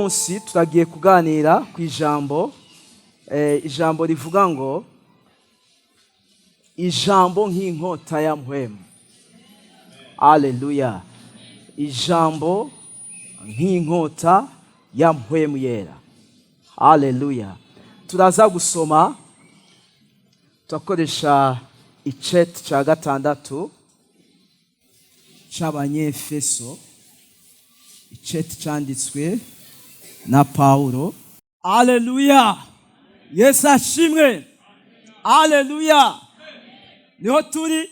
Munsi turagiye kuganira ku ijambo, ijambo rivuga ngo ijambo nk'inkota ya mpwemu. Aleluya! Ijambo nk'inkota ya mpwemu yera. Aleluya! Turaza gusoma, turakoresha icete cya gatandatu c'Abanyefeso, icete canditswe na Pawulo. Aleluya! Yesu ashimwe! Aleluya! Niho turi,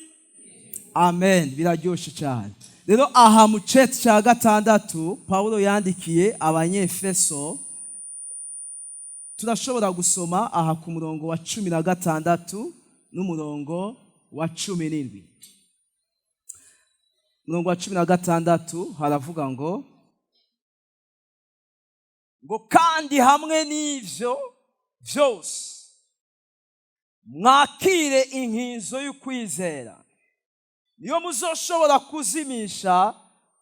amen. Biraryoshe cyane. Rero aha mu cete cya gatandatu Pawulo yandikiye Abanyefeso, turashobora gusoma aha ku murongo wa 16 n'umurongo wa 17. Umurongo wa 16 haravuga ngo kandi hamwe n'ivyo vyose mwakire inkinzo y'ukwizera, niyo muzoshobora kuzimisha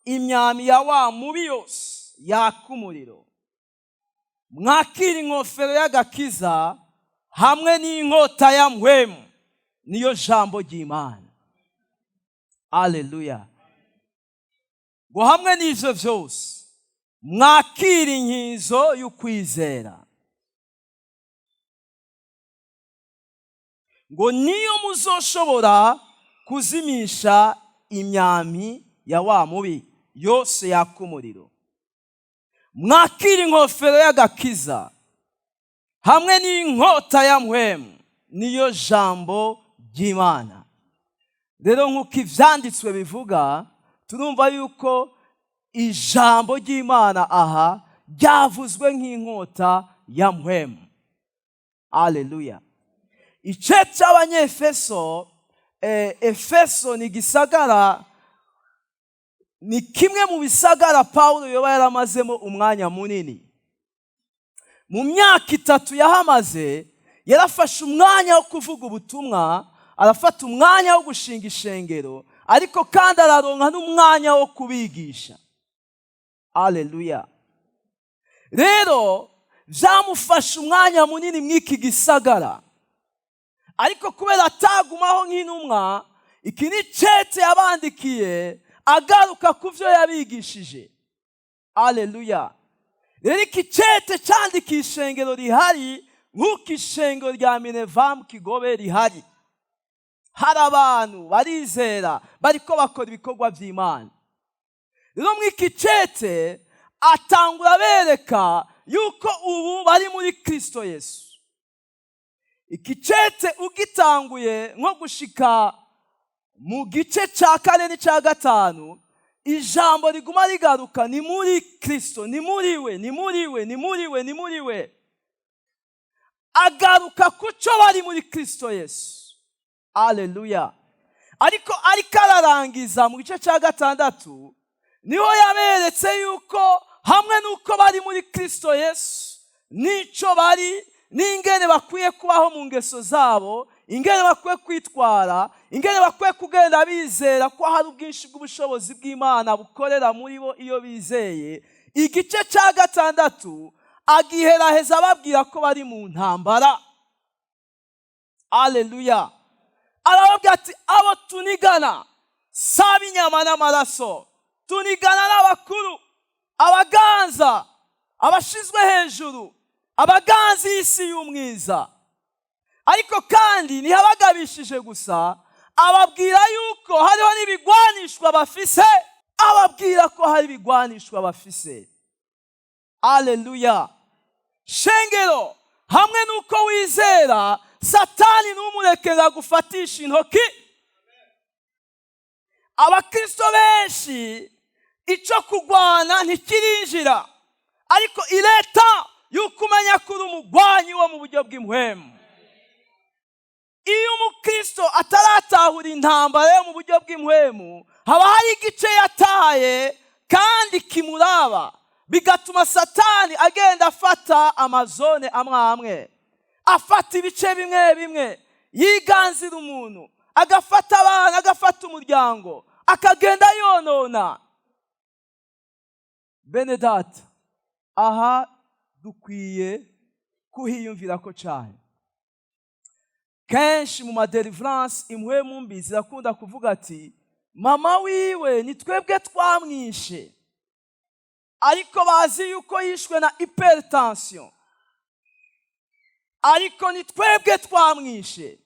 imyami ya wa mubi yose yaka umuriro. Mwakire inkofero y'agakiza hamwe n'inkota ya mpwemu, niyo jambo ry'Imana. Aleluya! Ngo hamwe n'ivyo vyose mwakire inkinzo y'ukwizera, ngo niyo muzoshobora kuzimisha imyami ya wa mubi yose yaka umuriro. Mwakire inkofero y'agakiza hamwe n'inkota ya mpwemu, niyo jambo ry'Imana. Rero nk'uko ivyanditswe bivuga, turumva yuko ijambo ry'Imana aha ryavuzwe nk'inkota ya mpwemu. Aleluya! Ice cy'Abanyefeso, Efeso ni igisagara, ni kimwe mu bisagara Pawulo yoba yaramazemo umwanya munini. Mu myaka 3 yahamaze, yarafashe umwanya wo kuvuga ubutumwa, arafata umwanya wo gushinga ishengero, ariko kandi araronka n'umwanya wo kubigisha. Aleluya! Rero byamufashe umwanya munini mw'iki gisagara, ariko kubera atagumaho nk'intumwa, iki ni cete yabandikiye agaruka ku byo yabigishije. Aleluya! Rero iki cete candikiye ishengero rihari, nk'uko ishengero rya Minevam Kigobe rihari, hari abantu barizera bariko bakora ibikorwa by'Imana. Rero mw'iki cete atangura bereka yuko ubu bari muri Kristo Yesu. Iki cete ugitanguye nko gushika mu gice cya kane n'icya gatanu, ijambo riguma rigaruka ni muri Kristo, ni muri we, ni muri we, ni muri we, ni muri we. Agaruka ku cyo bari muri Kristo Yesu. Aleluya! Ariko ararangiza mu gice cya gatandatu, niho yaberetse yuko hamwe n'uko bari muri Kristo Yesu, n'icyo bari n'ingene bakwiye kubaho mu ngeso zabo, ingene bakwiye kwitwara, ingene bakwiye kugenda bizera ko hari ubwinshi bw'ubushobozi bw'Imana bukorera muri bo iyo bizeye. Igice cya gatandatu agiheraheza ababwira ko bari mu ntambara. Aleluya! Arababwira ati abo tunigana saba inyama n'amaraso, tunigana n'abakuru, abaganza, abashizwe hejuru, abaganza y'isi y'umwiza. Ariko kandi ntihabagabishije gusa, ababwira yuko hariho n'ibigwanishwa bafise, ababwira ko hari ibigwanishwa bafise. Aleluya! Shengero, hamwe n'uko wizera, Satani ntumureke ngo agufatishe intoki. Abakristo benshi icyo kurwana ntikirinjira, ariko ireta yuko umenya ko uri umugwanyi wo mu buryo bw'impwemu. Iyo umukristo ataratahura intambara yo mu buryo bw'impwemu, haba hari igice yataye kandi kimuraba, bigatuma Satani agenda afata amazone amwe amwe, afata ibice bimwe bimwe, yiganzira umuntu, agafata abana, agafata umuryango, akagenda yonona. Bene data, Aha dukwiye kuhiyumvira ko cyane. Kenshi mu ma délivrance, impwemu mbi zirakunda kuvuga ati: "Mama wiwe ni twebwe twamwishe," ariko bazi yuko yishwe na hypertension, ariko ni twebwe twamwishe.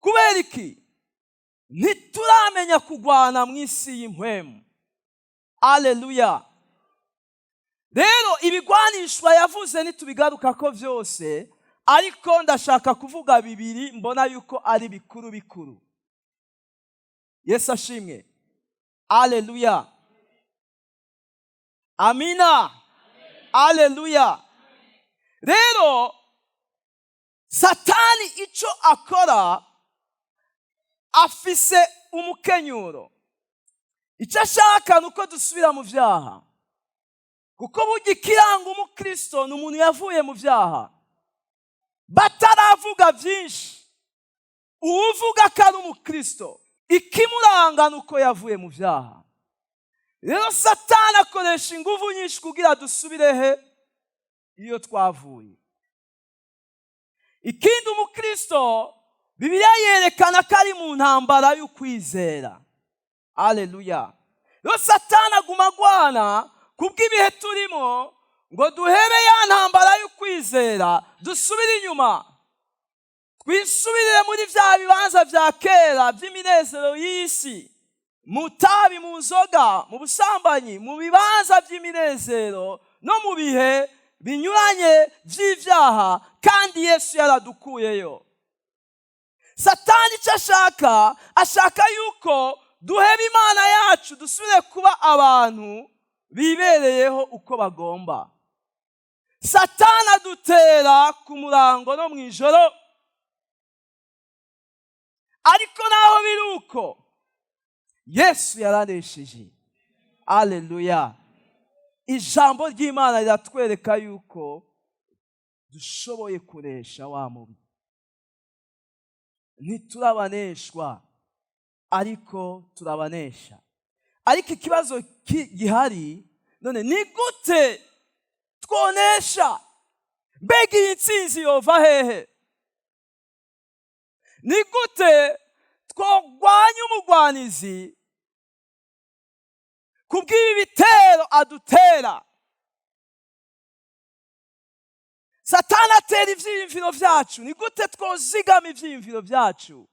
Kubera iki? Ntituramenya kugwana mu isi y'impwemu. Aleluya! Rero ibigwanishwa yavuze ntitubigaruka ko byose, ariko ndashaka kuvuga bibiri mbona yuko ari bikuru bikuru. Yesu ashimwe! Aleluya! Amina! Aleluya! Rero Satani icyo akora, afise umukenyuro. Icyo ashaka ni uko dusubira mu byaha, kuko burya ikiranga umukristo ni umuntu yavuye mu byaha. Bataravuga byinshi, uwuvuga ko ari umukristo, ikimuranga ni uko yavuye mu byaha. Rero Satani akoresha ingufu nyinshi kugira dusubire he? Iyo twavuye. Ikindi, umukristo, Bibiliya yerekana ko ari mu ntambara y'ukwizera. Aleluya! Rero Satani aguma agwana kubw'ibihe turimo ngo duhebe ya ntambara y'ukwizera, dusubire inyuma, twisubirire muri bya bibanza bya kera by'iminezero y'isi, mu tabi, mu nzoga, mu busambanyi, mu bibanza by'iminezero no mu bihe binyuranye by'ibyaha, kandi Yesu yaradukuyeyo. Satani icyo ashaka, ashaka yuko duheba Imana yacu, dusubire kuba abantu bibereyeho uko bagomba. Satani adutera ku murango no mu ijoro, ariko naho biri uko, Yesu yaranesheje. Aleluya! Ijambo ry'Imana riratwereka yuko dushoboye kunesha wa mubi. Ntiturabaneshwa, ariko turabanesha. Ariko ikibazo gihari none ni gute twonesha? Mbega iyi ntsinzi yova hehe? Ni gute twogwanya umugwanizi kubw'ibi bitero adutera? Satani atera ivyiyumviro vyacu. Ni gute twozigama ivyiyumviro vyacu?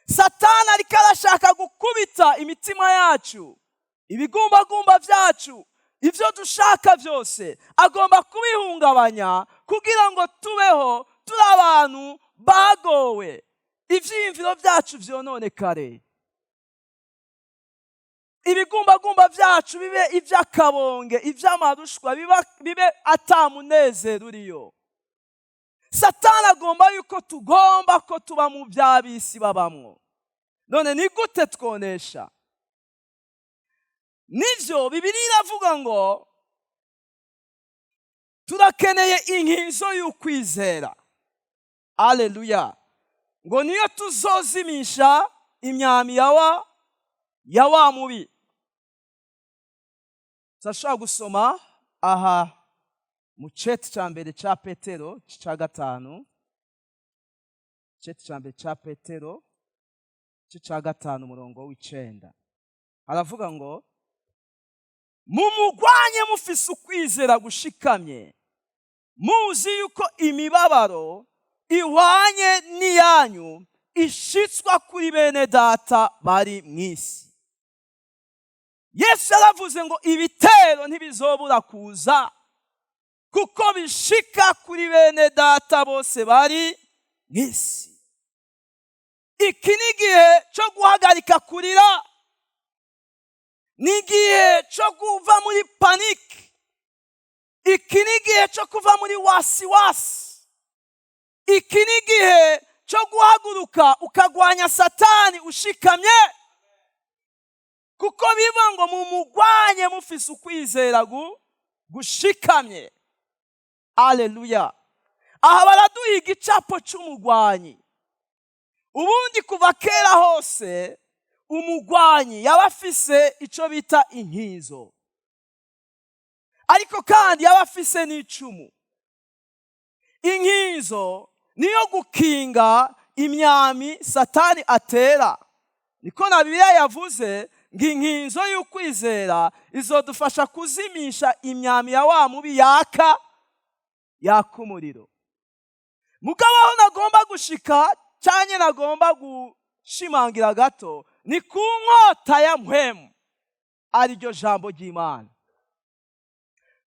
Satani ariko arashaka gukubita imitima yacu, ibigumbagumba vyacu, ibyo dushaka byose agomba kubihungabanya kugira ngo tubeho turi abantu bagowe, ivyiyumviro vyacu vyononekare, ibigumbagumba byacu bibe iby'akabonge, iby'amarushwa, bibe atamunezero uriyo. Satani agomba yuko tugomba ko tuba mu by'ab'isi babamwo. None ni gute twonesha? Nivyo, Bibiliya iravuga ngo turakeneye inkinzo y'ukwizera. Aleluya! Ngo niyo tuzozimisha imyami ya wa mubi. Turashobora gusoma aha mu ceti cya mbere cya Petero cya gatanu, ceti cya mbere cya Petero cya gatanu, umurongo w'9, aravuga ngo: "Mumugwanye mufise ukwizera gushikamye, muzi yuko imibabaro ihwanye n'iyanyu ishitswa kuri bene data bari mu isi." Yesu yaravuze ngo ibitero ntibizobura kuza, kuko bishika kuri bene data bose bari mu isi. Iki ni igihe cyo guhagarika kurira, ni igihe cyo kuva muri panique, iki ni igihe cyo kuva muri wasiwasi, iki ni igihe cyo guhaguruka ukagwanya Satani ushikamye, kuko bivuga ngo mumugwanye mufise ukwizera gushikamye. Aleluya! Aha baraduha igicapo cy'umugwanyi. Ubundi kuva kera hose umugwanyi yaba afise icyo bita inkizo. Ariko kandi yaba afise n'icumu. Inkinzo niyo gukinga imyami Satani atera. Niko na Bibiliya yavuze ngo inkinzo y'ukwizera izodufasha kuzimisha imyami ya wa mubi yaka yaka umuriro. Mugabo aho nagomba gushika cyane, nagomba gushimangira gato, ni ku nkota ya mpwemu, ariryo jambo ry'Imana.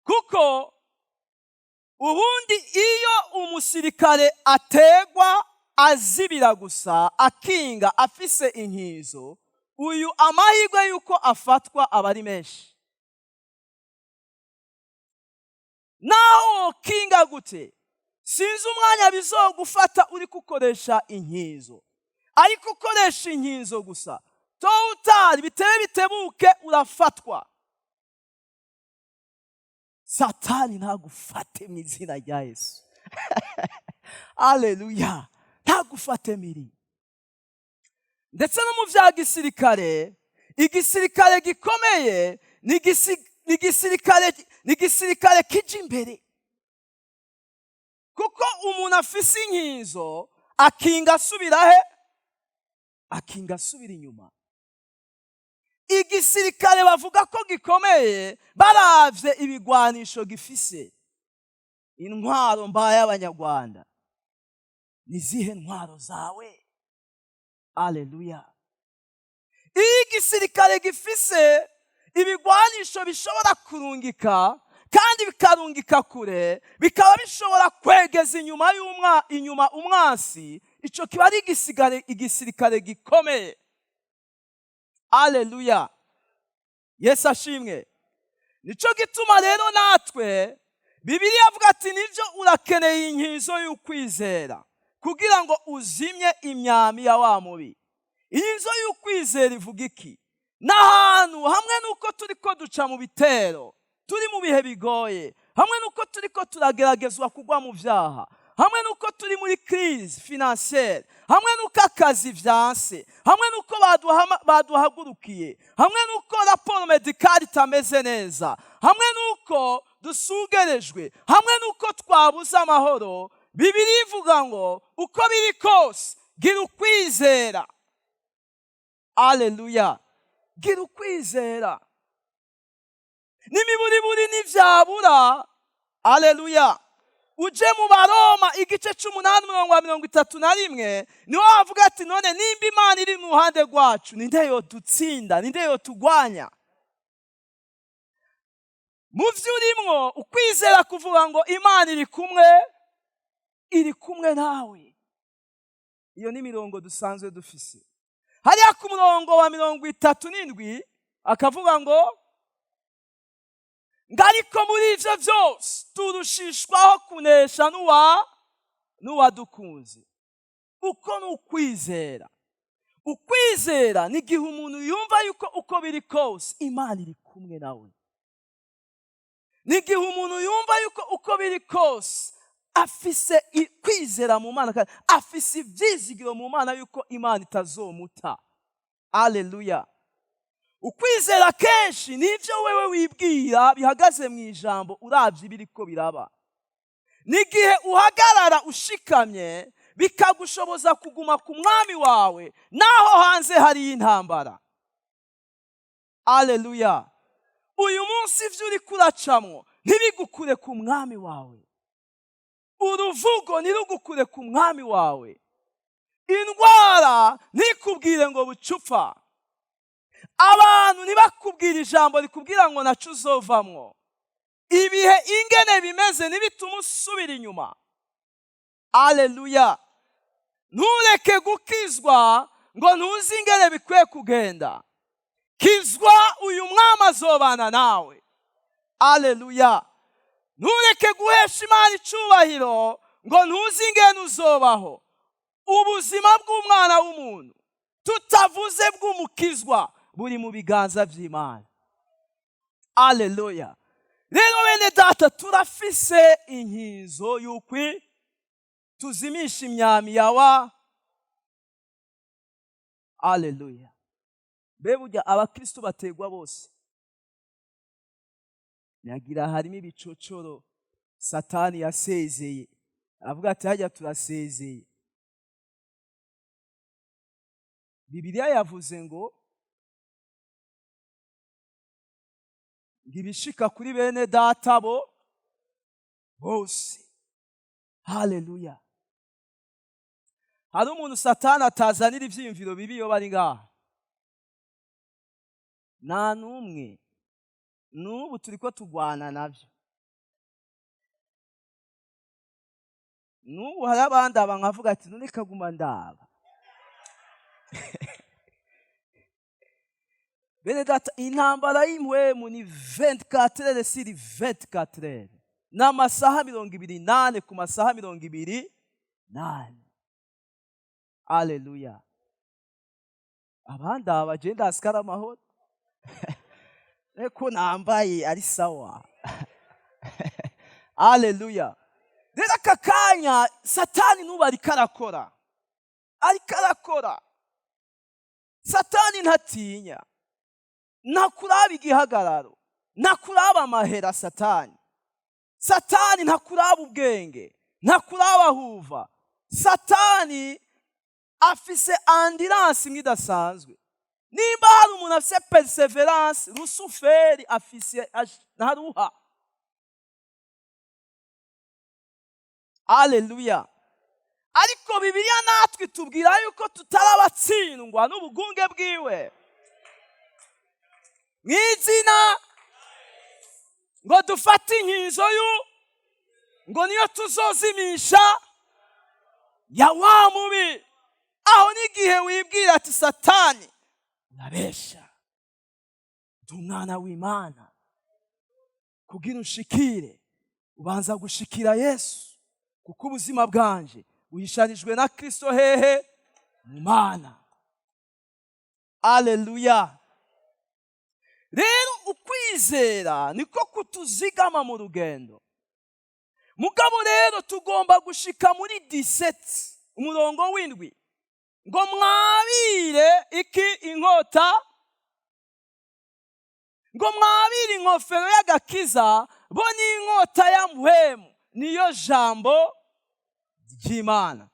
Kuko ubundi iyo umusirikare ategwa azibira gusa, akinga afise inkizo, uyu amahirwe y'uko afatwa aba ari menshi. Naho wokinga gute, sinzi umwanya bizogufata uri gukoresha inkizo, ariko ukoresha inkinzo gusa, totari bitebe bitebuke urafatwa. Satani ntagufate mu izina rya Yesu. Aleluya! Ntagufate miri. Ndetse no mu bya gisirikare, igisirikare gikomeye ni igisirikare kija imbere, kuko umuntu afise inkinzo akinga asubira he? Akinga asubira inyuma. Igisirikare bavuga ko gikomeye baravye ibigwanisho gifise. Intwaro mbaye Abanyarwanda, ni zihe ntwaro zawe? Aleluya! Iyo igisirikare gifise ibigwanisho bishobora kurungika kandi bikarungika kure, bikaba bishobora kwegeza inyuma y'umwa inyuma umwasi, ico kiba ari igisirikare gikomeye. Aleluya! Yesu ashimwe. Nico gituma rero natwe Bibiliya avuga ati: "Nibyo, urakeneye inkizo y'ukwizera kugira ngo uzimye imyami ya wa mubi." Iyi nzo y'ukwizera ivuga iki? N'ahantu hamwe n'uko turi ko duca mu bitero, turi mu bihe bigoye, hamwe n'uko turi ko turageragezwa kugwa mu byaha, hamwe n'uko turi muri crise financière, hamwe n'uko akazi vyanse, hamwe n'uko baduhagurukiye, hamwe n'uko rapport médicale itameze neza, hamwe n'uko dusugerejwe, hamwe n'uko twabuze amahoro, Bibiliya ivuga ngo uko biri kose gira ukwizera. Aleluya! Gira ukwizera n'imiburiburi n'ivyabura. Aleluya! Uje mu Baroma igice c'umunani, umurongo wa 31, niho havuga ati: "None nimba Imana iri mu ruhande rwacu, ninde yodutsinda? Ninde yotugwanya?" Mu vyo urimwo, ukwizera kuvuga ngo Imana iri kumwe, iri kumwe nawe. Iyo ni imirongo dusanzwe dufise. Hariya ku murongo wa 37 akavuga ngo ariko muri ivyo vyose turushishwaho kunesha n'uwadukunze. Uko ni ukwizera. Ukwizera ni igihe umuntu yumva yuko uko biri kose Imana iri kumwe nawe, ni igihe umuntu yumva yuko uko biri kose afise kwizera mu Mana kandi afise ivyizigiro mu Mana yuko Imana itazomuta. Aleluya! Ukwizera kenshi nivyo wewe wibwira bihagaze mu ijambo uravye ibiriko biraba. Ni igihe uhagarara ushikamye, bikagushoboza kuguma ku mwami wawe naho hanze hariyo intambara. Aleluya! Uyu munsi ivyo uriko uracamwo ntibigukure ku mwami wawe. Uruvugo ntirugukure ku mwami wawe. Indwara ntikubwire ngo bucupfa. Abantu ntibakubwire ijambo rikubwira ngo naco uzovamwo. Ibihe ingene bimeze ntibitume usubira inyuma. Aleluya! Ntureke gukizwa ngo ntuzi ingene bikwiye kugenda. Kizwa, uyu mwami azobana nawe. Aleluya! Ntureke guhesha Imana icubahiro ngo ntuzi ingene uzobaho. Ubuzima bw'umwana w'umuntu, tutavuze bw'umukizwa, buri mu biganza by'Imana. Aleluya! Rero bene data, turafise inkizo y'ukwi tuzimisha imyami yawa. Aleluya! Mbe burya abakristo bategwa bose? Nagira harimo ibicocoro Satani yasezeye, aravuga ati: "Hajya turasezeye." Bibiliya yavuze ngo ibishika kuri bene data bo bose. Haleluya! Hari umuntu Satani atazanira ivyiyumviro bibi iyo bari ngaha? Nta n'umwe. N'ubu turiko tugwana navyo. N'ubu hari abandaba nkavuga ati: "None kaguma ndaba." Bene data, intambara y'impwemu ni 24 heures sur 24 heures, ni amasaha 24 ku masaha 24. Aleluya! Abandaba je ndasikara amahoro ko nambaye ari sawa. Aleluya! Rero aka kanya Satani n'ubu ariko arakora, ariko arakora. Satani ntatinya, ntakuraba igihagararo, ntakuraba amahera. Satani ntakuraba ubwenge, ntakuraba ahuva. Satani afise endurance imwe idasanzwe. Nimba hari umuntu afise perseverance, Rusuferi afise, ntaruha. Aleluya! Ariko Bibiliya natwe itubwira yuko tutarabatsindwa n'ubugunge bwiwe mu izina, ngo dufate inkizo yu ngo niyo tuzozimisha ya wa mubi. Aho n'igihe wibwira ati: "Satani urabesha, ndi umwana w'Imana." Kugira unshikire ubanza gushikira Yesu, kuko ubuzima bwanje buhishanijwe na Kristo hehe? Mu Mana. Aleluya! Rero ukwizera niko kutuzigama mu rugendo. Mugabo rero tugomba gushika muri 17 umurongo w'indwi, ngo mwabire iki? Inkota. Ngo mwabire inkofero y'agakiza bo n'inkota ya mpwemu, niyo jambo ry'Imana.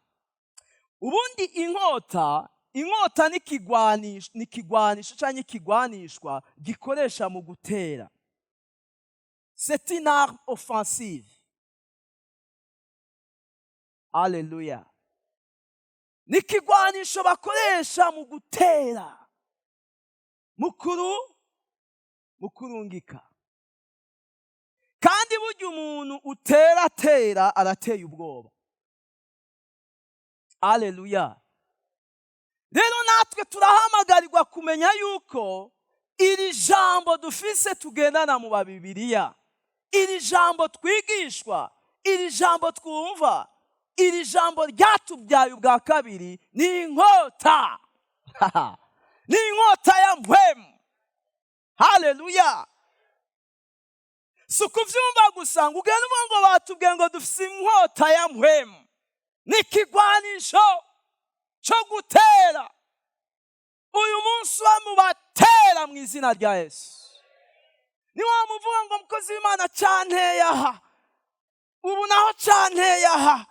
Ubundi inkota ni ikigwanisho cyangwa ikigwanishwa gikoresha mu gutera. C'est une arme offensive. Aleluya! Ni ikigwanisho bakoresha mu gutera, mukuru mu kurungika. Kandi burya umuntu utera atera arateye ubwoba. Aleluya! Rero natwe turahamagarirwa kumenya yuko iri jambo dufise tugendana mu babibiriya, iri jambo twigishwa, iri jambo twumva, iri jambo ryatubyaye ubwa kabiri, ni inkota, ni inkota ya mpwemu. Haleluya! Si ukubyumva gusa ngo ugende uvuga ngo batubwiye ngo dufise inkota ya mpwemu, ni ikigwanisho cyo gutera. Uyu munsi bamubatera mu izina rya Yesu. Ni wa muvuga ngo: "Mukozi w'Imana, canteye aha, ubu naho canteye aha,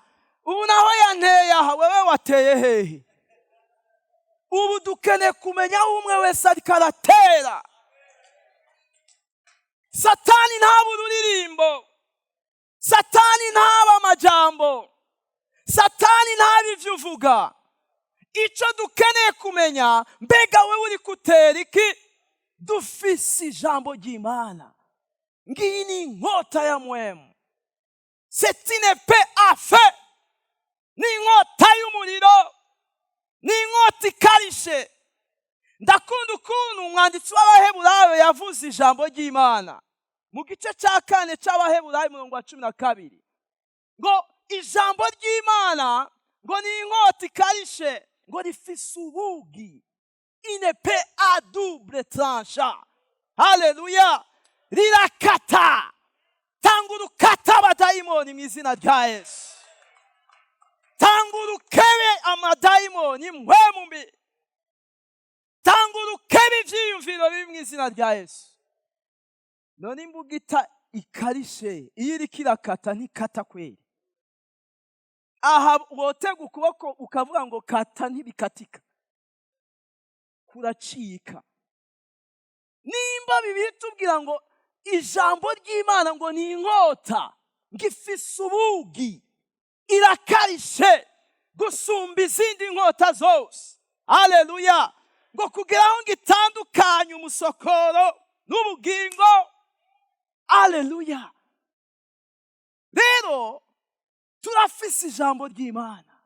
ubu naho yanteye aha." Wewe wateye hehe? Ubu dukeneye kumenya aho umwe wese ariko aratera. Satani ntaba ururirimbo, Satani ntaba amajambo, Satani ntaba ivyo uvuga. Icyo dukeneye kumenya: mbega wewe uri kutera iki? Dufise ijambo ry'Imana. Ngiyi ni inkota ya mwemu, c'est une épée à feu, ni inkota y'umuriro, ni inkota ikarishe. Ndakunda ukuntu umwanditsi w'Abaheburayo yavuze ijambo ry'Imana mu gice cya 4 cy'Abaheburayo, umurongo wa 12, ngo ijambo ry'Imana ngo ni inkota ikarishe, ngo rifise ubugi, une épée à double tranchant. Haleluya! Rirakata. Tanga urukata abadayimoni mu izina rya Yesu. Tanga urukebe amadayimoni, mpwemu mbi. Tanga urukebe ivyiyumviro bibi mu izina rya Yesu. None imbugita ikarishe, iyo iriko irakata ntikata kweri. Aha wotega ukuboko ukavuga ngo kata, ntibikatika, kuracika. Nimba Bibiliya itubwira ngo ijambo ry'Imana ngo ni inkota, ngo ifise ubugi, irakarishe gusumba izindi nkota zose, aleluya, ngo kugeraho ngo itandukanye umusokoro n'ubugingo, aleluya. Rero turafise ijambo ry'Imana,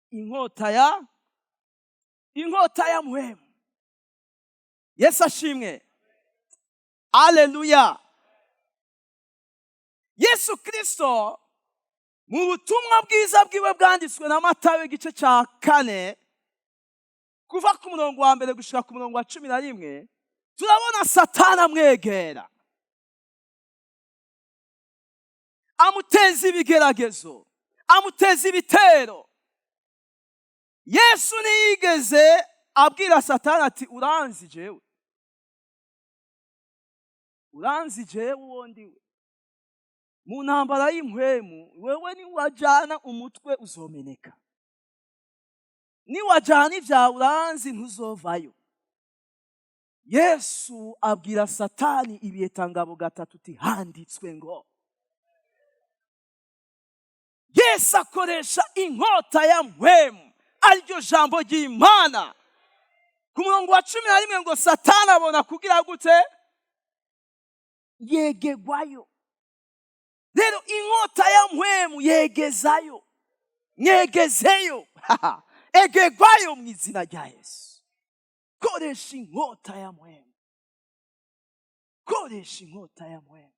inkota ya mpwemu. Yesu ashimwe, aleluya. Yesu Kirisito mu butumwa bwiza bwiwe bwanditswe na Matayo, igice cya 4, kuva ku murongo wa 1 gushika ku murongo wa 11, turabona Satani amwegera, amuteza ibigeragezo, amuteza ibitero. Yesu ntiyigeze abwira Satani ati: "Uranzi jewe, uranzi jewe uwo ndiwe mu ntambara y'impwemu. Wewe niwajana umutwe uzomeneka, niwajana ibyawe uranzi ntuzovayo." Yesu abwira Satani ibiyetangabo gatatu uti: "Handitswe ngo." Yesu akoresha inkota ya mpwemu, ariryo jambo ry'Imana. Ku murongo wa 11 ngo Satani abona kugira gute? Yegegwayo. Rero inkota ya mpwemu yegezayo, mwegezeyo, egegwayo mu izina rya Yesu. Koresha inkota ya mpwemu, koresha inkota ya mpwemu.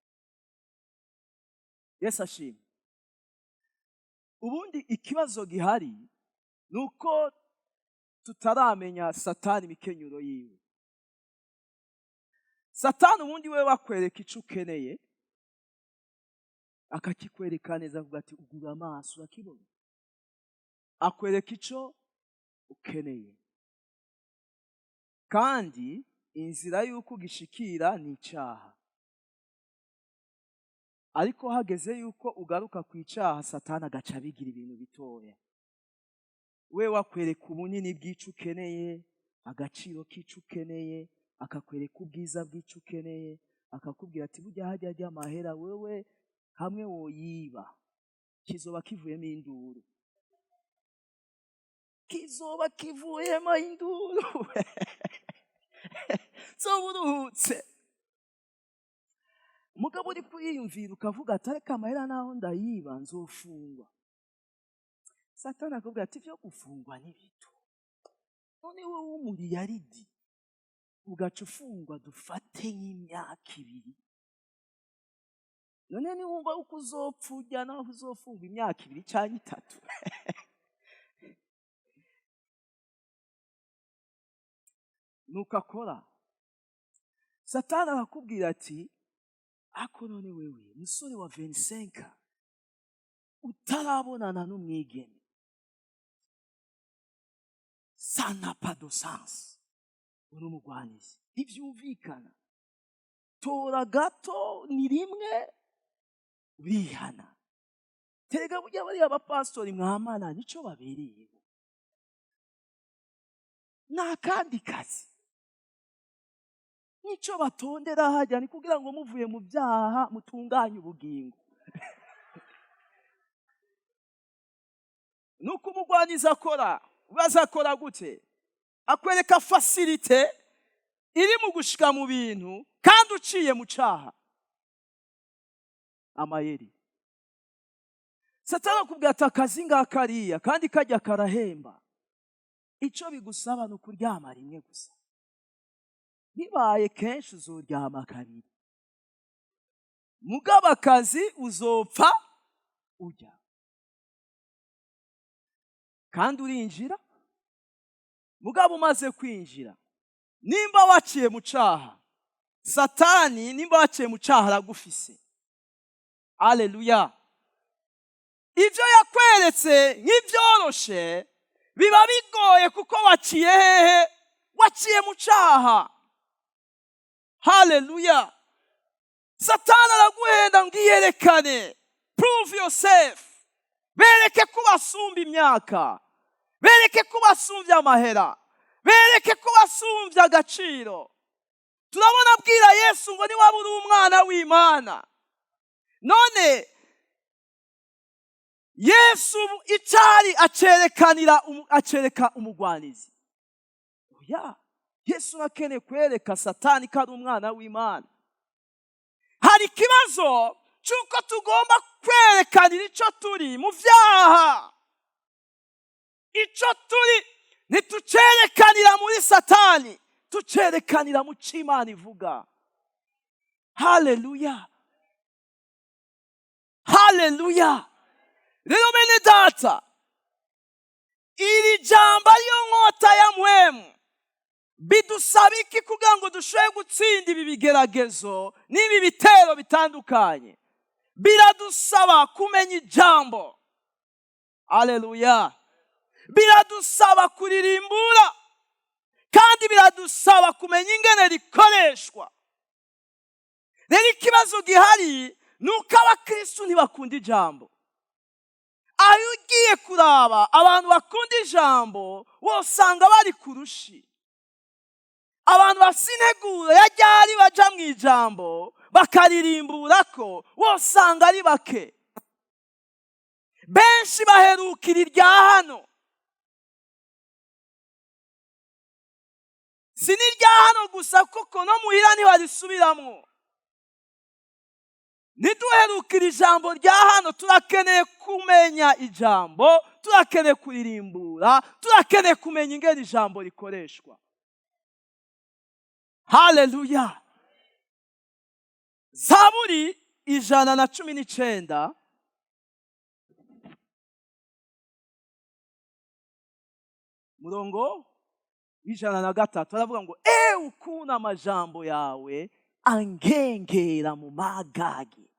Yesu ashimwe. Ubundi ikibazo gihari ni uko tutaramenya Satani, imikenyuro yiwe. Satani ubundi we wakwereka icyo ukeneye, akakikwereka neza, avuga ati: "Ugura amaso urakibona." Akwereka icyo ukeneye, kandi inzira y'uko ugishikira ni icyaha. Ariko hageze yuko ugaruka ku icyaha, Satani agaca abigira ibintu bitoya. We wakwereka ubunini bw'icyo ukeneye, agaciro k'icyo ukeneye, akakwereka ubwiza bw'icyo ukeneye, akakubwira ati: "Burya hajya ajya amahera, wewe hamwe woyiba kizoba kivuyemo induru, kizoba kivuyemo induru, zoba uruhutse." Umugabo uri kwiyumvira ukavuga ati: "Ariko amahera naho ndayiba nzofungwa." Satani akubwira ati: "Ibyo gufungwa ni bito. None wowe w'umuriyaridi ugaca ufungwa, dufate nk'imyaka 2, none niwumva uko uzopfa ujya naho uzofungwa imyaka 2 cyangwa 3?" Nuko akora. Satani arakubwira ati: "Ako none wewe musore wa 25 utarabonana n'umwigeme, ça n'a pas de sens, uri umugwanizi, ntibyumvikana. Tora gato ni rimwe urihana. Terega burya bariya bapasitori mwamana nico babereyeho, ni akandi kazi, nico batondera hajya, ni kugira ngo muvuye mu byaha mutunganye ubugingo." Nuko umugwanizi akora. Bazakora gute? Akwereka facilité iri mu gushika mu bintu kandi uciye mu caha. Amayeri. Satani akubwira ati: "Akazi ngakariya kandi kajya karahemba, ico bigusaba ni ukuryama rimwe gusa, bibaye kenshi uzoryama kabiri, mugabo akazi uzopfa ujya." Kandi urinjira. Mugabo umaze kwinjira, nimba waciye mu caha, Satani nimba waciye mu caha aragufise. Aleluya. Ibyo yakweretse nk'ibyoroshe biba bigoye, kuko waciye hehe? Waciye mu caha. Haleluya. Satani araguhenda ngo iyerekane, prove yourself, bereke ko basumba imyaka, bereke ko basumbye amahera, bereke ko basumbye agaciro. Turabona abwira Yesu ngo niwaba uri umwana w'Imana. None Yesu icyari acerekanira acereka umugwanizi? Oya, Yesu akeneye kwereka Satani ko ari umwana w'Imana. Hari ikibazo cy'uko tugomba kwerekanira icyo turi mu byaha. Icyo turi ntitucerekanira muri Satani, tucerekanira mu cyo Imana ivuga. Haleluya, haleluya! Rero bene data, iri jambo ariyo nkota ya mpwemu bidusaba iki kugira ngo dushobore gutsinda ibi bigeragezo n'ibi bitero bitandukanye? Biradusaba kumenya ijambo. Aleluya! Biradusaba kuririmbura, kandi biradusaba kumenya ingene rikoreshwa. Rero ikibazo gihari ni uko abakristu ntibakunda ijambo. Aho ugiye kuraba abantu bakunda ijambo, wosanga bari ku rushi. Abantu bafite integuro ya ryari baja mu ijambo bakaririmbura ko, wosanga ari bake. Benshi baherukira irya hano. Si n'irya hano gusa, kuko no muhira ntibarisubiramwo. Ntiduherukire ijambo rya hano. Turakeneye kumenya ijambo, turakeneye kuririmbura, turakeneye kumenya ingene ijambo rikoreshwa. Haleluya! Zaburi 119, murongo w'103, aravuga ngo: "Ewe, ukuntu amajambo yawe angengera mu magagi,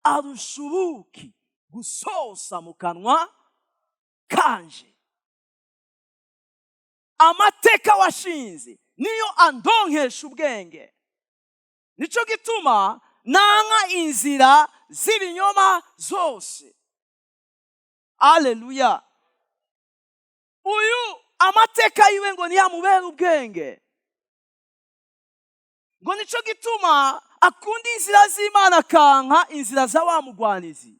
arusha ubuki gusosa mu kanwa kanje. Amateka washinze niyo andonkesha ubwenge, nico gituma nanka inzira z'ibinyoma zose." Aleluya! Uyu amateka yiwe ngo ntiyamubere ubwenge, ngo nico gituma akunda inzira z'Imana, akanka inzira za wa mugwanizi.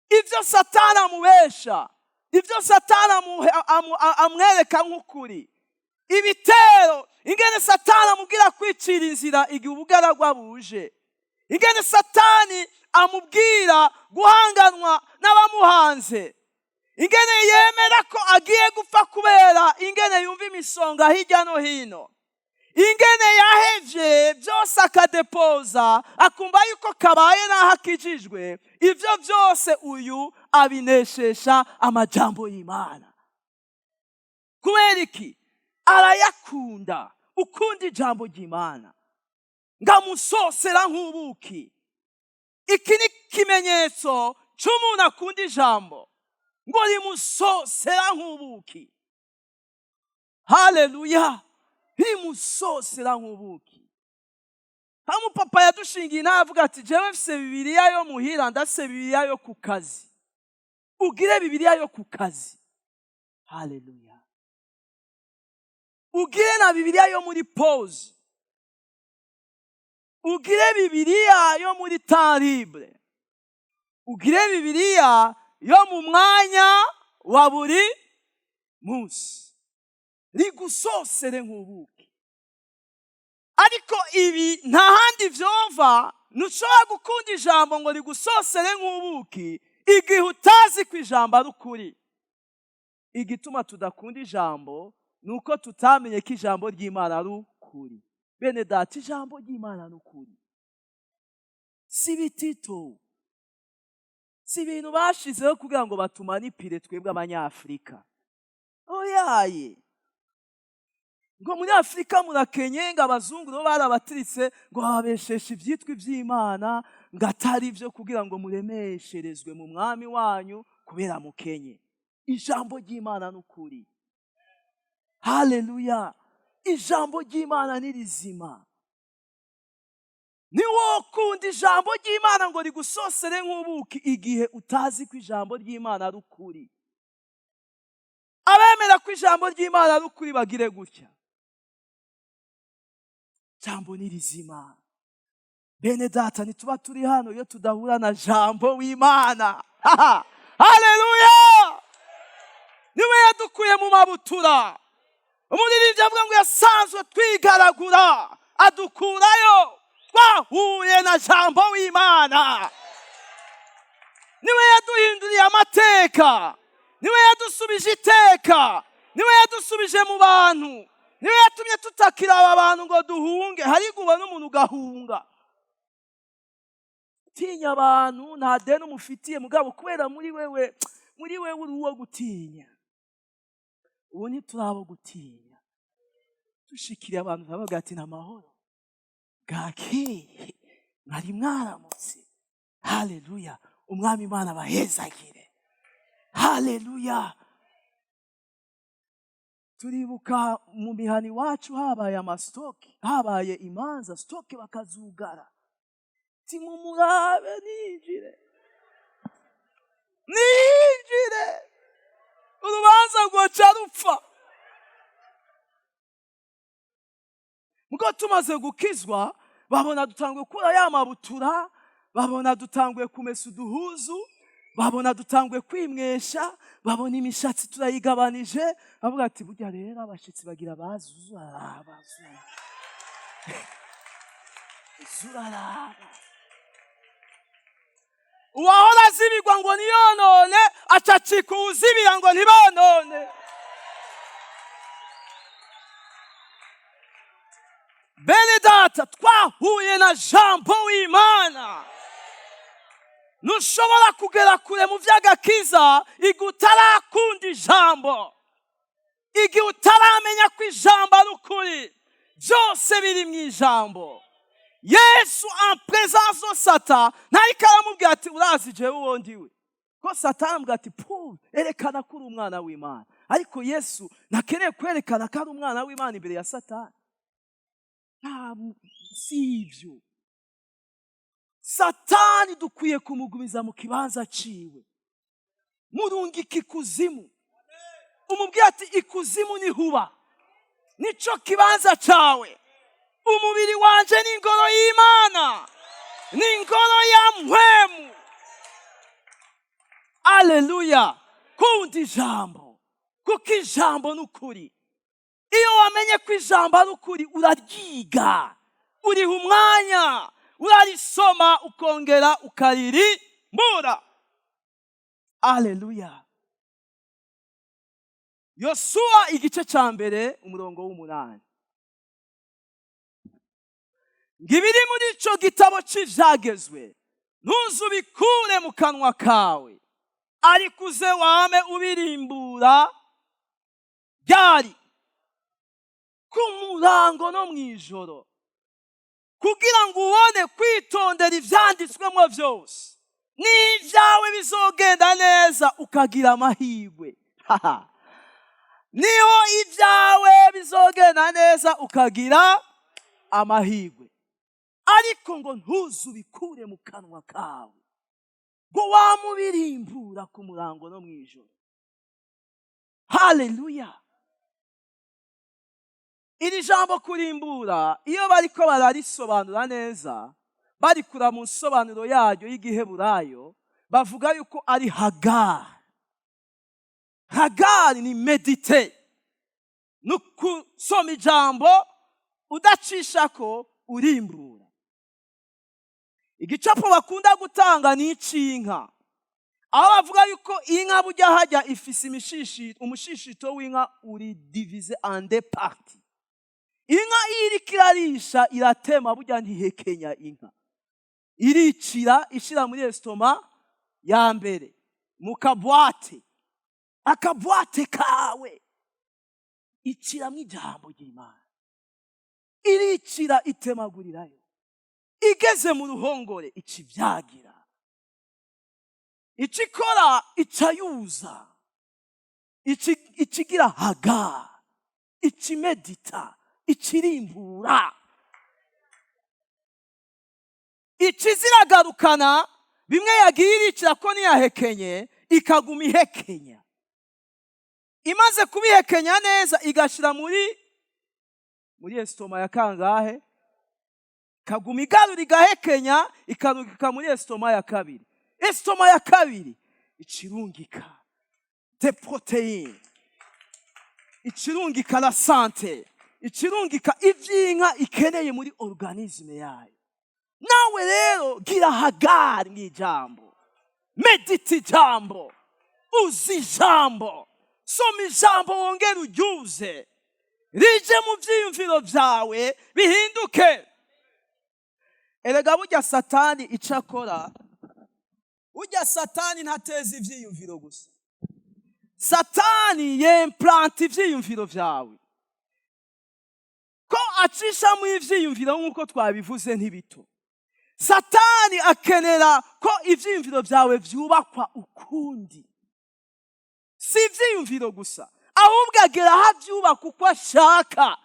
Ibyo Satani amubesha, ibyo Satani amwereka nk'ukuri, ibitero, ingene Satani amubwira kwicira inzira igihe ubugaragwa buje, ingene Satani amubwira guhanganwa n'abamuhanze, ingene yemera ko agiye gupfa kubera ingene yumva imisonga hirya no hino, ingene yahevye byose akadepoza, akumva yuko kabaye n'aho akijijwe, ibyo byose uyu abineshesha amajambo y'Imana. Kubera iki? Arayakunda. Ukunda ijambo ry'Imana ngamusosera nk'ubuki. Iki ni ikimenyetso cy'umuntu akunda ijambo, ngo rimusosera nk'ubuki. Haleluya! Rimusosera nk'ubuki. Hamwe papa yadushingiye navuga ati: "Jewe mfise Bibiliya yo muhira, ndafise Bibiliya yo ku kazi." Ugire Bibiliya yo ku kazi. Haleluya! Ugire na Bibiliya yo muri pause, ugire Bibiliya yo muri temps libre, ugire Bibiliya yo mu mwanya wa buri munsi, rigusosere nk'ubuki. Ariko ibi nta handi vyova. Ntushobora gukunda ijambo ngo rigusosere nk'ubuki igihe utazi ko ijambo ari ukuri. Igituma tudakunda ijambo ni uko tutamenye ko ijambo ry'Imana ari ukuri. Bene data, ijambo ry'Imana ni ukuri, si bitito, si ibintu bashizeho kugira ngo batumanipire twebwe Abanyafurika. Oyaye, ngo muri Afurika murakenye, ngo abazungu nabo barabatiritse, ngo bababesheshe ibyitwa iby'Imana ngo atari ibyo, kugira ngo muremesherezwe mu mwami wanyu kubera mukenye. Ijambo ry'Imana ni ukuri. Haleluya! Ijambo ry'Imana ni rizima. Ntiwokunda ijambo ry'Imana ngo rigusosere nk'ubuki igihe utazi ko ijambo ry'Imana ari ukuri. Abemera ko ijambo ry'Imana ari ukuri bagire gutya. Jambo ni rizima. Bene data, ntituba turi hano iyo tudahura na Jambo w'Imana. Haleluya! Niwe yadukuye mu mabutura. Umuririmbyi avuga ngo yasanzwe twigaragura, adukurayo. Twahuye na Jambo w'Imana. Niwe yaduhinduriye amateka, niwe yadusubije iteka, niwe yadusubije mu bantu, niwe yatumye tutakira aba bantu ngo duhunge. Hari ubona umuntu ugahunga, tinya abantu, nta deni umufitiye, mugabo kubera muri wewe uri uwo gutinya. Ubu ntituri gutinya. Dushikiriye abantu turavuga ati: "Ni amahoro, bwakeye, mwari mwaramutse, haleluya, Umwami Imana abahezagire, haleluya." Turibuka mu mihana iwacu habaye ama stock, habaye imanza, stock bakazugara. Timumurabe, ninjire, ninjire, urubanza rwoca rupfa. Mugo tumaze gukizwa, babona dutanguye gukura ya mabutura, babona dutanguye kumesa uduhuzu, babona dutanguye kwimwesha, babona imishatsi turayigabanije, bavuga ati: "Burya rero abashitsi bagira bazi, uzuraraba, uzuraraba." Uwahora azibirwa ngo ntiyonone acacika uwuzibira ngo ntibonone. Bene data, twahuye na Jambo w'Imana. Ntushobora kugera kure mu by'agakiza igihe utarakunda ijambo, igihe utaramenya ko ijambo ari ukuri. Byose biri mu ijambo. Yesu, en présence de Satan, ntariko aramubwira ati: "Urazi jewe uwo ndiwe?" Ko Satani aramubwira ati: "Pu, erekana ko uri umwana w'Imana." Ariko Yesu ntakeneye kwerekana ko ari umwana w'Imana imbere ya Satani. Nta, si ibyo. Satani dukwiye kumugumiza mu kibanza ciwe. Murungika ikuzimu, umubwira ati: "Ikuzimu nihuba, nico kibanza cawe. Umubiri wanje ni ingoro y'Imana, ni ingoro ya mpwemu." Aleluya! Kunda ijambo, kuko ijambo ni ukuri. Iyo wamenye ko ijambo ari ukuri, uraryiga, uriha umwanya, urarisoma, ukongera ukaririmbura. Aleluya! Yosuwa igice cya 1, umurongo w'8, ngo: "Ibiri muri ico gitabo c'ivyagezwe ntuzubikure mu kanwa kawe, ariko uze wame ubirimbura ryari? Ku murango no mw'ijoro, kugira ngo ubone kwitondera ivyanditswemo vyose, n'ibyawe bizogenda neza, ukagira amahirwe." Niho ibyawe bizogenda neza, ukagira amahirwe. Ariko ngo ntuzubikure mu kanwa kawe, ngo wamubirimbura ku murango no mu ijoro. Haleluya! Iri jambo kurimbura, iyo bariko bararisobanura neza, barikura mu nsobanuro yaryo y'igiheburayo, bavuga yuko ari hagari. Hagari ni méditer, ni ukusoma ijambo udacishako, urimbura. Igicapo bakunda gutanga ni ic'inka, aho bavuga yuko inka burya hajya ifise imishishito. Umushishito w'inka uri divisé en deux parties. Inka iyo iriko irarisha iratema, burya ntihekenya. Inka iricira, ishira muri estomac ya mbere, mu ka boîte. Aka boîte kawe iciramwo ijambo ry'Imana, iricira, itemagurirayo. Igeze mu ruhongore ica ibyagira, ica ikora, ica yuza, ikigira haga, ikimedita, ikirimbura. Ici ziragarukana bimwe yagiye iricira ko ntiyahekenye, ikaguma ihekenya. Imaze kubihekenya neza, igashyira muri estomac ya kangahe? Ikaguma igarura, igahekenya, ikarungika muri estomac ya kabiri. Estomac ya kabiri icirungika des protéines, icirungika la santé, icirungika ivy'inka ikeneye muri organisme yayo. Nawe rero gira Hagari mw'ijambo, médite ijambo, uzi ijambo, soma ijambo, wongere uryuze, rije mu vyiyumviro vyawe bihinduke. Erega burya Satani ico akora, burya Satani ntateza ivyiyumviro gusa, Satani yemplanta ivyiyumviro vyawe. Ko acishamo ivyiyumviro nk'uko twabivuze ntibito. Satani akenera ko ivyiyumviro vyawe vyubakwa ukundi. Si ivyiyumviro gusa, ahubwo agera aho avyubaka uko ashaka.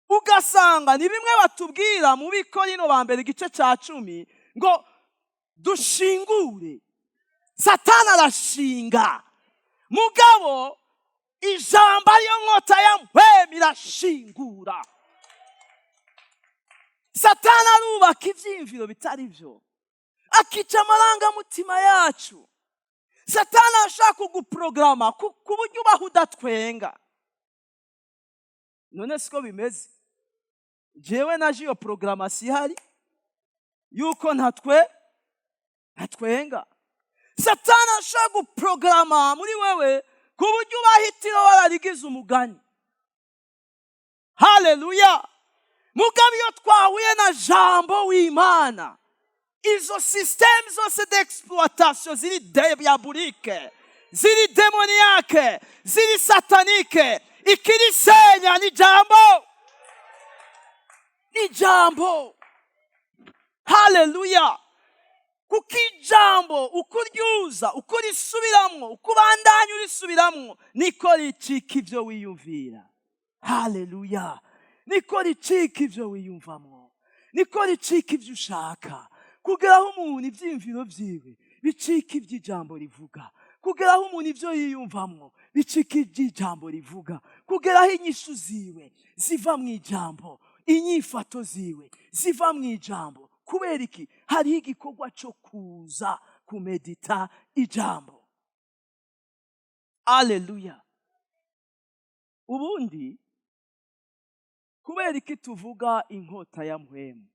Ugasanga ni bimwe batubwira mu Bikorino ba mbere igice ca 10 ngo dushingure. Satani arashinga, mugabo ijambo ariyo nkota ya mpwemu irashingura. Satani arubaka ivyiyumviro bitari byo, akica amarangamutima yacu. Satani arashaka kuguporogaramu ku buryo ubaho udatwenga. None siko bimeze? Jewe naje iyo porogaramu ihari yuko ntatwenga. Satani ashaka guporogaramu muri wewe ku buryo ubaho itiro wararigize umugani. Haleluya! Mugabo iyo twahuye na jambo w'Imana, izo système zose d'exploitation ziri diabolique, ziri démoniaque, ziri satanique, ikirisenya ni jambo, ni jambo. Haleluya! Kuko ijambo uko uryuza, uko urisubiramwo, uko ubandanya urisubiramwo, niko ricika ibyo wiyumvira. Haleluya! Niko ricika ibyo wiyumvamwo, niko ricika ibyo ushaka, kugera aho umuntu ibyiyumviro byiwe bicika iby'ijambo rivuga, kugera aho umuntu ibyo yiyumvamwo bicika iby'ijambo rivuga, kugera aho inyishu ziwe ziva mu ijambo, inyifato ziwe ziva mu ijambo. Kubera iki? Hariho igikorwa cyo kuza kumedita ijambo. Aleluya! Ubundi kubera iki tuvuga inkota ya mpwemu?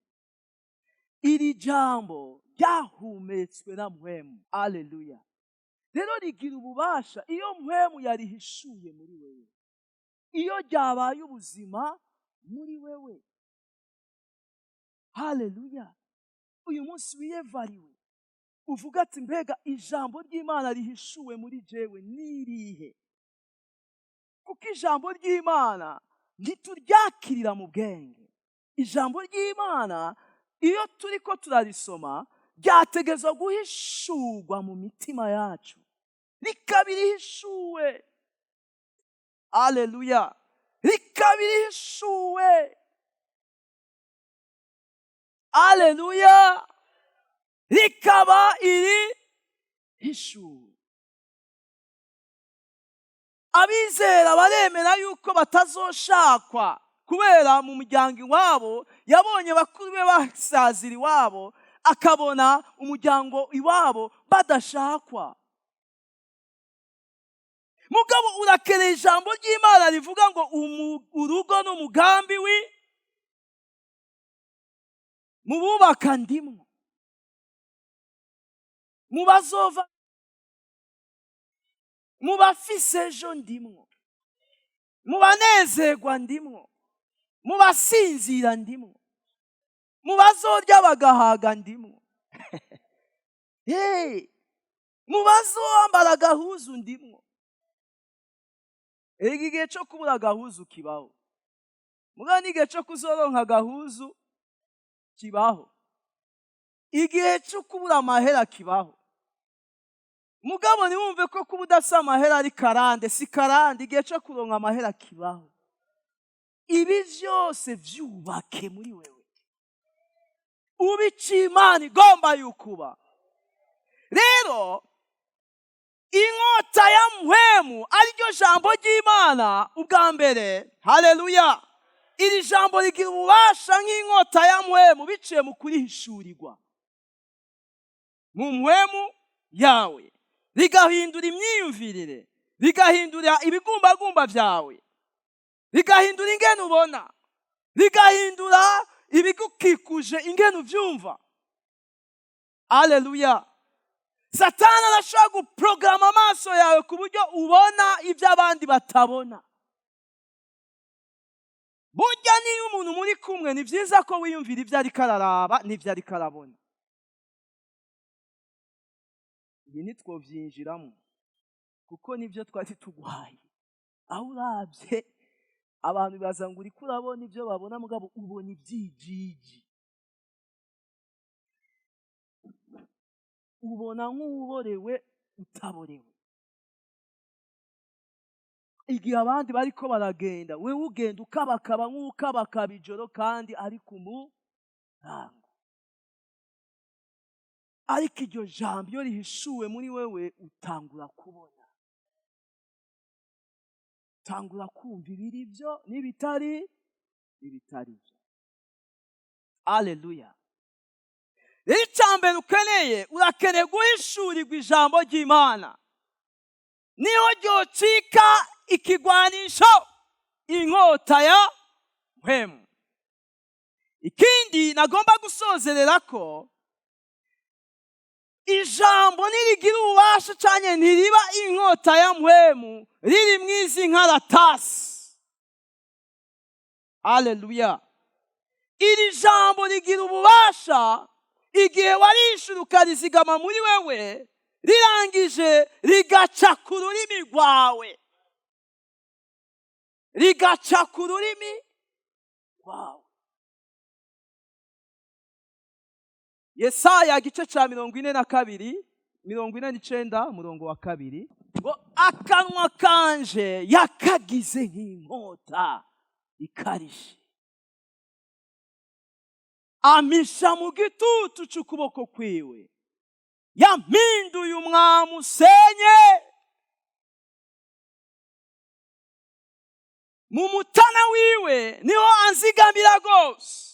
Iri jambo ryahumetswe na mpwemu. Aleluya! Rero rigira ububasha iyo mpwemu yarihishuye muri wewe, iyo ryabaye ubuzima muri wewe. Haleluya! Uyu munsi wiyevariwe, uvuga ati: "Mbega ijambo ry'Imana rihishuwe muri jewe nirihe?" Kuko ijambo ry'Imana ntituryakirira mu bwenge. Ijambo ry'Imana iyo turi ko turarisoma ryategezwa guhishurwa mu mitima yacu, rikaba irihishuwe. Aleluya! Rikaba irihishuwe. Aleluya! Rikaba iri hishuwe. Abizera baremera yuko batazoshakwa kubera mu muryango iwabo yabonye bakuru be basazira iwabo, akabona umuryango iwabo badashakwa. Mugabo urakeneye ijambo ry'Imana rivuga ngo urugo n'umugambi wi mu bubaka ndimwo, mu bazova, mu bafise ejo ndimwo, mu banezerwa ndimwo, mu basinzira ndimwo, mu bazorya bagahaga ndimwo, hey, mu bazowambara agahuzu ndimwo. Erega igihe cyo kubura agahuzu kibaho, mugabo n'igihe cyo kuzoronka agahuzu kibaho. Igihe cyo kubura amahera kibaho, mugabo ntiwumve ko kuba udafise amahera ari karande. Si karande. Igihe cyo kuronka amahera kibaho. Ibi byose vyubake muri wewe. Uba ico Imana igomba yukuba. Rero inkota ya mpwemu, ariryo jambo ry'Imana ubwa mbere, haleluya, iri jambo rigira ububasha nk'inkota ya mpwemu biciye mu kurihishurirwa mu mpwemu yawe, rigahindura imyiyumvirire, rigahindura ibigumbagumba byawe, rigahindura ingene ubona, rigahindura ibigukikuje, ingene ubyumva. Aleluya! Satani arashobora guporogaramu amaso yawe ku buryo ubona ibyo abandi batabona. Burya niyo umuntu muri kumwe, ni byiza ko wiyumvira ibyo ariko araraba n'ibyo ariko arabona. Ibi ntitwobyinjiramo kuko nibyo twari tuguhaye. Aho urabye abantu bibaza ngo uriko urabona ibyo babona, mugabo ubona ibyijiji, ubona nk'uborewe utaborewe. Igihe abandi bariko baragenda, wewe ugenda ukabakaba nk'ukabakaba ijoro kandi ari ku murango. Ariko iryo jambo iyo rihishuwe muri wewe, utangura kubona, utangura kumva ibiri byo n'ibitari byo. Aleluya! Rero icya mbere ukeneye, urakeneye guhishurirwa ijambo ry'Imana, niho ryocika ikigwanisho, inkota ya mpwemu. Ikindi nagomba gusozerera ko ijambo ntirigira ububasha cyane, ntiriba inkota ya mpwemu riri mu izi nkaratasi. Aleluya! Iri jambo rigira ububasha igihe warishura ukarizigama muri wewe, rirangije rigaca ku rurimi rwawe, rigaca ku rurimi rwawe. Yesaya igice cya 42, 49, umurongo wa 2, ngo akanwa kanje yakagize nk'inkota ikarishe, ampisha mu gitutu cy'ukuboko kwiwe, yampinduye umwami usenye mu mutana wiwe, niho anzigamira rwose.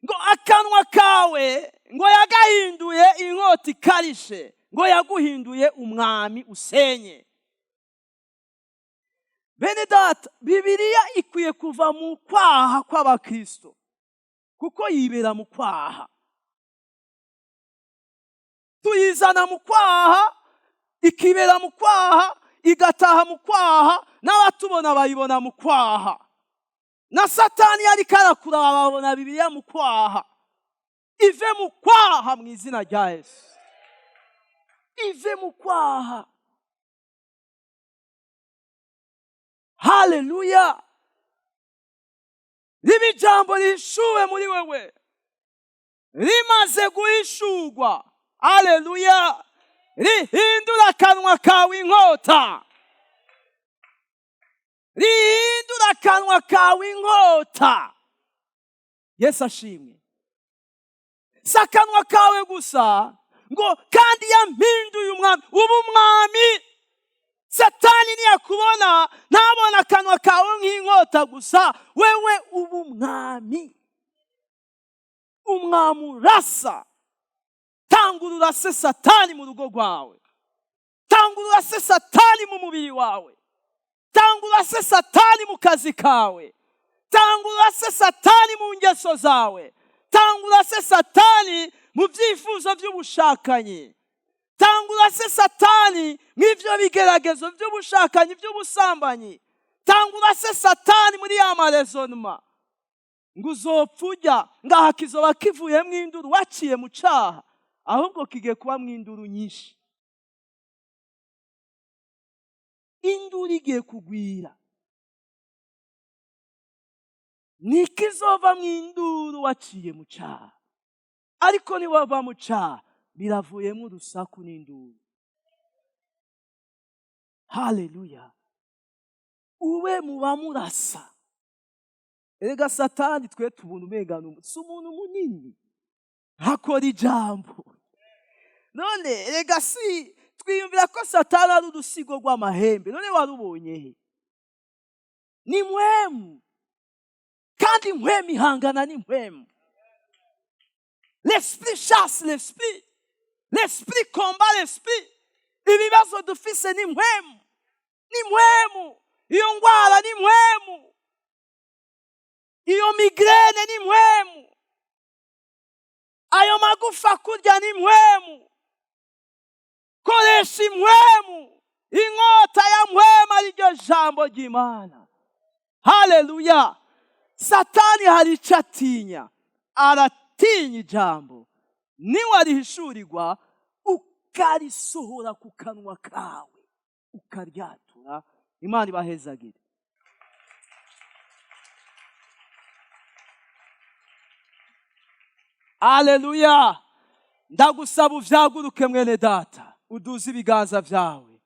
Ngo akanwa kawe ngo yagahinduye inkota ikarishe, ngo yaguhinduye umwami usenye. Bene data, Bibiliya ikwiye kuva mu kwaha kw'abakristo, kuko yibera mu kwaha. Tuyizana mu kwaha, ikibera mu kwaha, igataha mu kwaha, n'abatubona bayibona mu kwaha. Na Satani yariko arakuraba babona Bibiliya mu kwaha. Ive mu kwaha mu izina rya Yesu. Ive mu kwaha. Haleluya! Riba ijambo rihishuwe muri wewe, rimaze guhishurwa, haleluya, rihindura akanwa kawe inkota, rihindura akanwa kawe inkota. Yesu ashimwe. Si akanwa kawe gusa, ngo kandi yampinduye umwami, uba umwami. Satani ntiyakubona, ntabona akanwa kawe nk'inkota gusa, wewe uba umwami. Umwami urasa. Tangura urase Satani mu rugo rwawe, tangura urase Satani mu mubiri wawe, tangura urase Satani mu kazi kawe, tangura urase Satani mu ngeso zawe, tangura urase Satani mu byifuzo by'ubushakanyi, tangura urase Satani mw'ibyo bigeragezo by'ubushakanyi, by'ubusambanyi, tangura urase Satani muri ya marezonuma ngo uzopfa ujya ngaha kizoba kivuyemo induru waciye mu caha, ahubwo kigiye kuba mu induru nyinshi. Induru igiye kugwira. Nikizova mu induru waciye mu caha, ariko niwava mu caha biravuyemo urusaku n'induru. Haleluya! Ube mu bamurasa. Erega Satani twe tubona umenga si umuntu munini, hakora ijambo. None erega si twiyumvira ko Satani ari urusigo rw'amahembe? None warubonye he? Ni mpwemu, kandi mpwemu ihangana n'impwemu. L'esprit chasse l'esprit, l'esprit combat l'esprit. Ibibazo dufise ni mpwemu, ni mpwemu. Iyo ndwara ni mpwemu, iyo migraine ni mpwemu, ayo magufa kurya ni mpwemu. Koresha impwemu, inkota ya mpwemu, ariryo jambo ry'Imana. Haleluya! Satani hari icyo atinya, aratinya ijambo. Niwe arihishurirwa, ukarisohora ku kanwa kawe, ukaryatura. Imana ibahezagire. Aleluya! Ndagusaba uvyaguruke, mwene data, uduze ibiganza vyawe.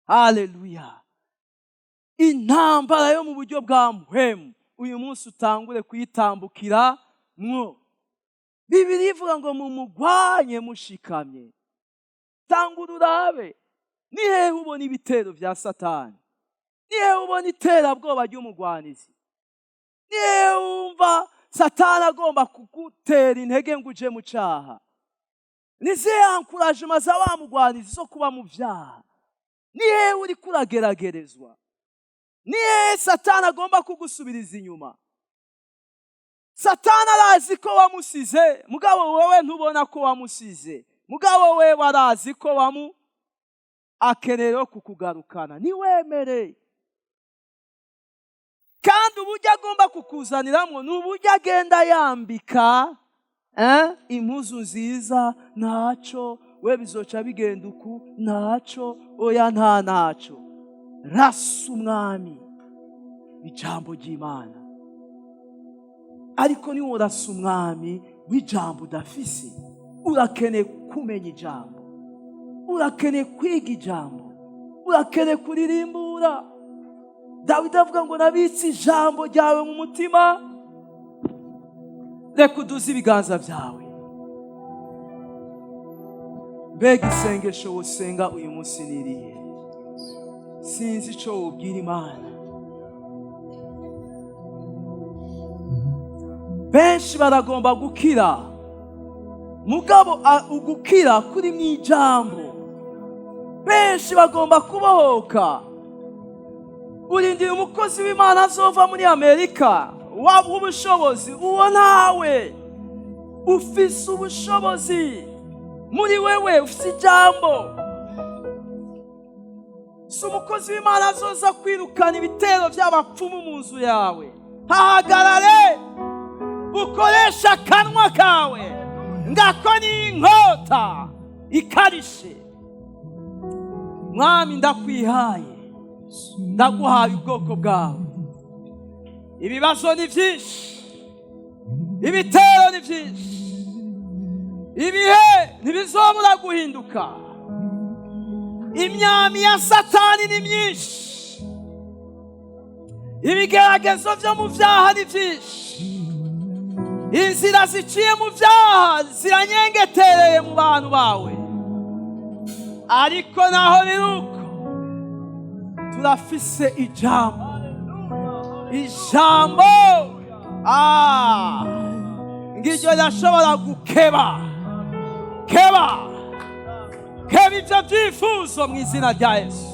Haleluya! Intambara yo mu buryo bwa mpwemu, uyu munsi utangure kuyitambukira mwo. Bibiliya ivuga ngo mumugwanye mushikamye. Tangura urabe ni hehe ubona ibitero vya Satani, ni hehe ubona iterabwoba ry'umugwanizi, ni hehe wumva Satani agomba kugutera intege ngo uje mu caha, ni zihe encouragement za wa mugwanizi zo kuba mu vyaha, ni hehe uriko urageragerezwa, ni hehe Satani agomba kugusubiriza inyuma. Satani arazi ko wamusize, mugabo wowe ntubona ko wamusize. Mugabo wewe arazi ko wamu akeneye kukugarukana, niwemere. Kandi uburyo agomba kukuzaniramwo ni uburyo agenda yambika impuzu nziza. Ntaco we bizoca bigenda uku, ntaco, oya, nta ntaco. Rasa umwami ijambo ry'Imana. Ariko niba urasa umwami w'ijambo udafise, urakeneye kumenya ijambo, urakeneye kwiga ijambo, urakeneye kuririmbura. Dawidi avuga ngo nabitse ijambo ryawe mu mutima. Reka uduze ibiganza byawe. Mbega isengesho wosenga uyu munsi nirihe? Sinzi ico wobwira Imana. Benshi baragomba gukira, mugabo ugukira kuri mu ijambo. Benshi bagomba kubohoka. Urindira umukozi w'Imana azova muri Amerika waba ubushobozi, uwo nawe ufise ubushobozi muri wewe, ufise ijambo. Si umukozi w'Imana azoza kwirukana ibitero by'abapfumu mu nzu yawe. Hahagarare, ukoresha akanwa kawe ngako ni inkota ikarishe. Mwami, ndakwihaye, ndaguhaye ubwoko bwawe. Ibibazo ni byinshi, ibitero ni byinshi, ibihe ntibizobura guhinduka, imyami ya Satani ni myinshi, ibigeragezo byo mu byaha ni byinshi, inzira ziciye mu byaha ziranyengetereye mu bantu bawe. Ariko naho biri uko, turafise ijambo, ijambo ngiryo rirashobora gukeba, keba, keba ibyo byifuzo mu izina rya Yesu.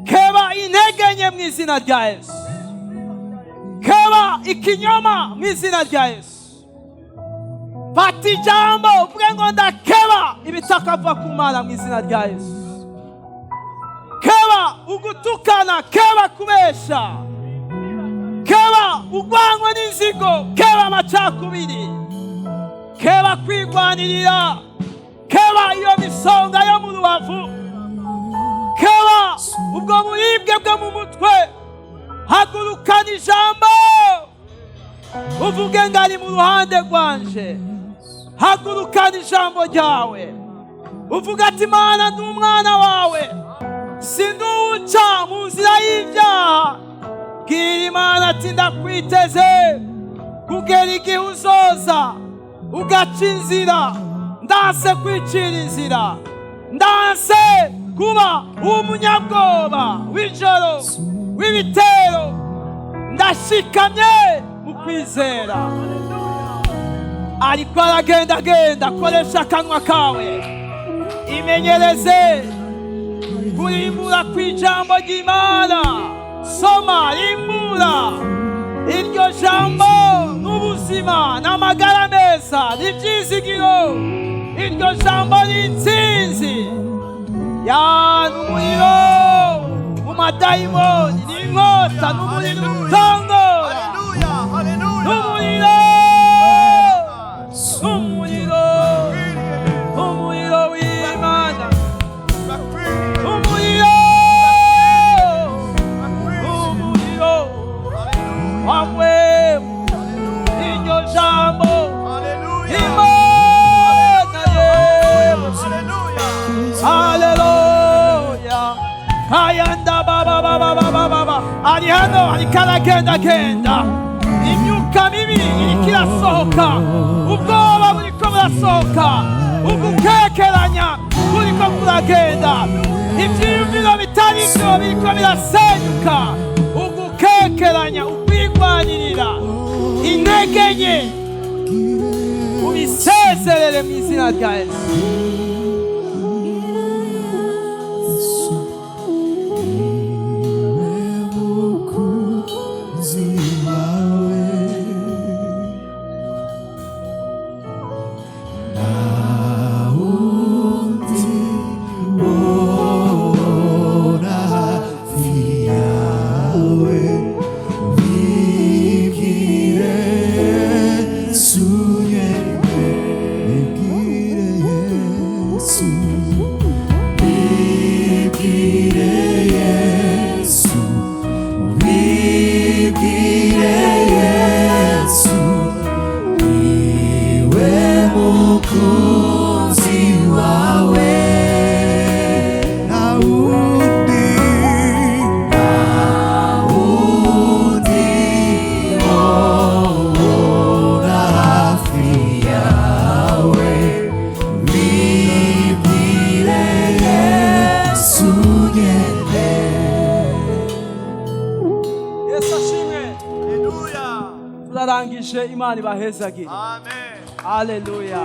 Keba intege nke mu izina rya Yesu. Keba ikinyoma mu izina rya Yesu. Fata ijambo, uvuge ngo ndakeba ibitakava ku Mana mu izina rya Yesu. Keba ugutukana, keba kubesha, keba urwango n'inzigo, keba amacakubiri, keba kwigwanirira, keba iyo misonga yo mu rubavu, keba ubwo buribwe bwo mu mutwe. Hagurukana ijambo, uvuge ngo ari mu ruhande rwanje. Hagurukana ijambo ryawe, uvuga ati: Imana, ndi umwana wawe, sinduwuca mu nzira y'ibyaha. Gira. Bwira Imana ati: "Ndakwiteze kugera igihe uzoza ugaca inzira. Ndanse kwicira inzira, ndanse kuba umunyabwoba w'ijoro w'ibitero. Ndashikamye mu kwizera." Ariko aragendagenda. Koresha akanwa kawe, imenyereze kurimbura ku ijambo ry'Imana. Soma, rimbura iryo jambo. N'ubuzima, n'amagara meza, n'ibyizigiro. Iryo jambo ni intsinzi ya n'umuriro mu madayimoni, n'inkota n'umuriro utongora. Haleluya, haleluya. N'umuriro, n'umuriro, umuriro w'Imana, umuriro, umuriro wamwe. Iryo jambo, Imana yewe. Haleluya! Kayanda baba baba baba baba. Ari hano, ariko aragendagenda. Imyuka mibi iriko irasohoka, ubwoba buriko burasohoka, ugukekeranya kuriko kuragenda, ivyiyumviro bitari vyo biriko birasenyuka. Ugukekeranya, ukwigwanirira, intege nke, ubisezerere mu izina rya Yesu. Mukunzi wawe, ntawundi wona hafi yawe. Bibwire Yesu nyene, bibwire Yesu, bibwire Yesu, bibwire Yesu, niwe mukunzi wawe. Ntawundi, ntawundi wona hafi yawe. Bibwire Yesu nyene. Yesu ashimwe. Haleluya. Turarangije. Imana ibahezagire. Amen. Haleluya.